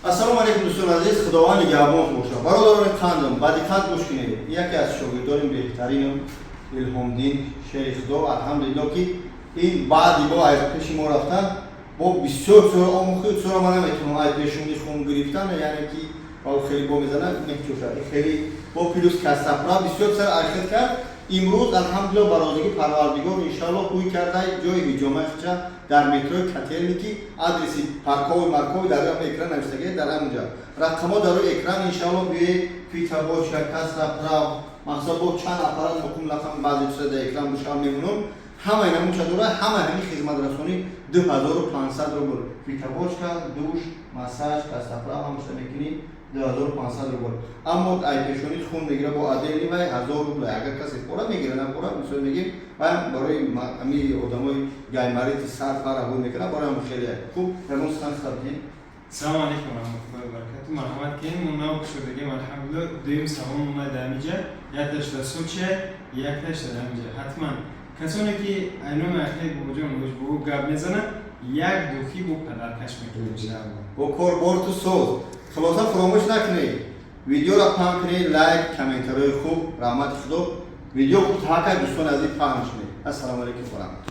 Ассалому алайкум, дӯстони азиз, Худованд нигаҳбон бошад. Бародарони қандам, ба диққат гӯш кунед. Яке аз шогирдони беҳтаринам, Илҳомдин Шери Худо, алҳамдулилло, ки ин баъди бо аз пеши мо рафтан, бо бисёр чизро омӯхти, чизро ман наметавонам, ай пешони хун гирифтан, яъне ки ба хеле бо мезанад, мекушад, хеле бо плюс касапра бисёр чизро архет кард. Имрӯз, алҳамдулилло, ба розигии Парвардигор, иншаллоҳ, ҳуй карда ҷои ҳиҷома хича дар метрои Котельники, адреси парковый марковый дар рӯи экран навиштагӣ, дар ҳаминҷа рақамҳо дар рӯи экран. Иншаллоҳ, биёед, фитобочка, костоправ, мақсад бо чанд аппарат муқим лақам, баъзе чиза дар экран бошам мемонам. Ҳамаи намуча дора, ҳамаи ҳамин хизматрасонӣ 2500 рубл: фитобочка, душ, массаж, костоправ, ҳамаша мекунӣ, 2500 рубл. Аммо ай пешонит хун мегира бо отдельный, вай 1000 рубл. Агар касе пора мегира, напора, мисол мегим, вай барои ҳами одамои гайморити сар фара ҳуй мекунад, барои ҳам хеле хуб. Ягон сухан хабдин? Салому алейкум раҳматуллоҳи ва баракату. Марҳамат кунед, мо нав кушодагим, алҳамдулилло. Дуюм салон омад дар ҳамиҷа, якташ дар Сочи, якташ дар ҳамиҷа. Ҳатман касоне ки айноми акаи Бобоҷон бо гап мезанад, як духи бо подаркаш мекунад, иншаалло. Бо кор борту соз. Хулоса, фаромӯш накунед, видеоро паҳн кунед, лайк, комментариҳои хуб. Раҳмати Худо, видео хуб ҳакай, дӯстони азиз, паҳн кунед. Ассалому алайкум ва раҳматуллоҳ.